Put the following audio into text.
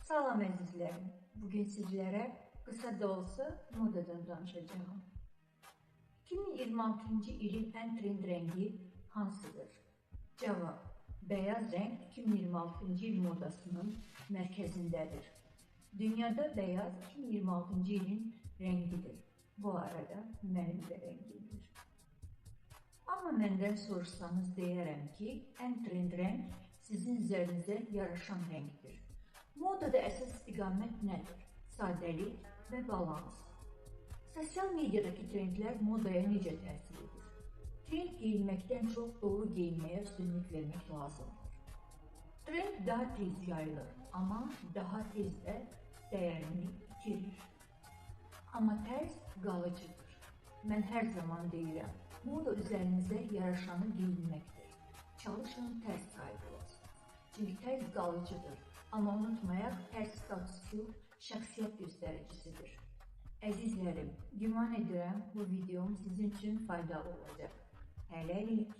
Salam əzizlərim. Bugün sizlərə qısa da olsa modadan danışacağam. 2026-cı ilin ən trend rəngi hansıdır? Cavab: bəyaz rəng 2026-cı il modasının mərkəzindədir. Dünyada bəyaz 2026-cı ilin rəngidir. Bu arada mənim də rəngimdir. Amma məndən soruşsanız deyərəm ki, ən trend rəng sizin üzərinizə yaraşan rəngdir. Modada əsas istiqamət nədir? Sadəlik və balans. Sosial mediadakı trendlər modaya necə təsir edir? Trend geyinməkdən çox doğru geyinməyə üstünlük vermək lazımdır. Trend daha tez yayılır, amma daha tez də dəyərini itirir. Amma tərz qalıcıdır. Mən hər zaman deyirəm, moda üzərinizə yaraşanı geyinməkdir. Çalışın tərz sahibi olasınız. Çünki tərz qalıcıdır. Amma unutmayaq, tərz statusu şəxsiyyət göstəricisidir. Əzizlərim, güman edirəm bu videom sizin üçün faydalı olacaq. Hələlik.